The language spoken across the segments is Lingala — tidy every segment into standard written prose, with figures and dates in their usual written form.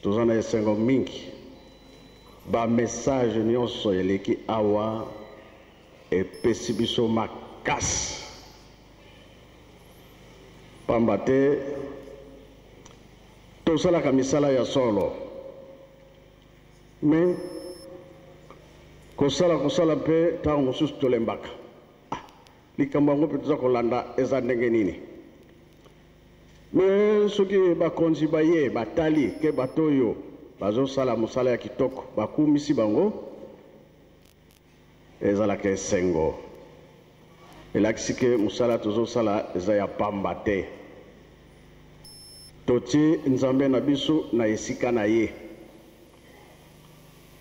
Toza na esengo mingi. Ba message nionso eleki awa epesi biso makasi. Pamba te tosalaka misala ya solo mais kosala kosala mpe ntango mosusu tolembaka. Ah, likambo yango mpe toza kolanda eza ndenge nini? Mais soki bakonzi baye batali ke bato oyo bazosala mosala ya kitoko, bakumisi bango, ezalaka esengo. Elakisi ke mosala tozosala eza ya pamba te. Totie Nzambe na biso na esika na ye.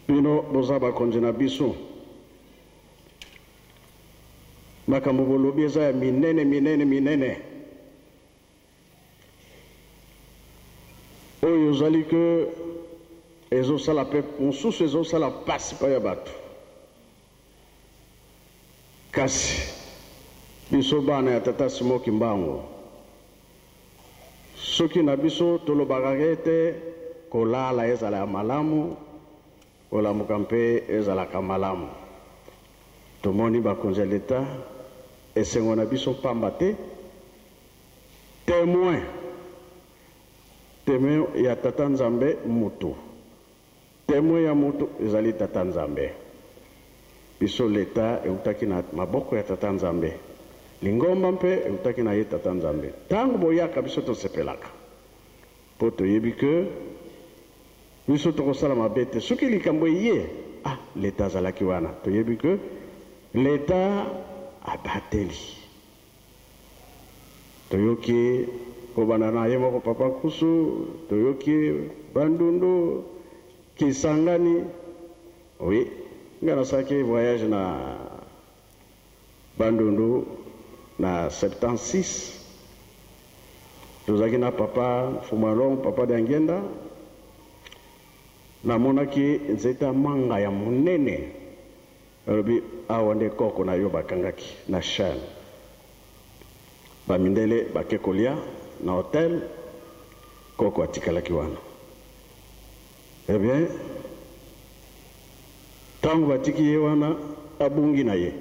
Bino boza bakonzi na biso. Makambo bolobi eza ya minene minene minene. Oyo ozali que ezosala pe mosusu ezosala pasi pa ya bato. Kasi biso bana ya tata Simon Kimbangu soki na biso tolobaka ete kolala ezala ya malamu, Kolamuka mpe ezalaka malamu. Tomoni bakonzi ya leta, esengo na biso pamba te temoin, temoin ya tata Nzambe mutu, temoin ya mutu ezali tata Nzambe. Biso leta eutaki na maboko ya tata Nzambe, lingomba mpe eutaki na ye tata Nzambe. Tango boyaka biso tosepelaka mpo toyebi que Biso tokosala mabe te soki likambo eye ah l'etat azalaki wana toyebi que l'etat abateli toyoki kobanda na ye moko papa nkusu toyoki bandundu kisangani oui nga nasalaki voyage na Bandundu na 76 tozalaki na papa Mfumalong, papa Diangienda, namonaki nzete ya manga ya monene, alobi awa nde koko na yo bakangaki na chaine, ba mindele bake kolia na hotel, koko atikalaki wana. Eh bien, tango batiki ye wana, abungi na ye.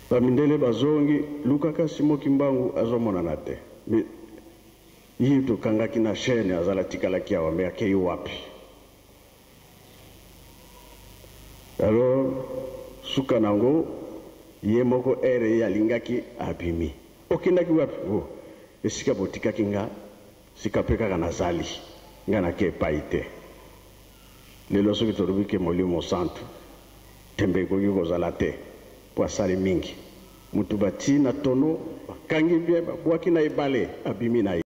Ba mindele bazongi, lukaka Simon Kimbangu azomonana te. Mais ye tokangaki na chaine azala tikalaki awa, mais akeyi wapi? Alors suka nango ye moko heure ye alingaki abimi. Okendaki wapi? Oh esika botikaki nga sika pe kaka nazali nga nake epayi te. Lelo soki tolobi ke molimo santu tembe ekoki kozala te po asali mingi. Mutu batii na tonneau bakangi bien babwaki na ebale abimi na ye.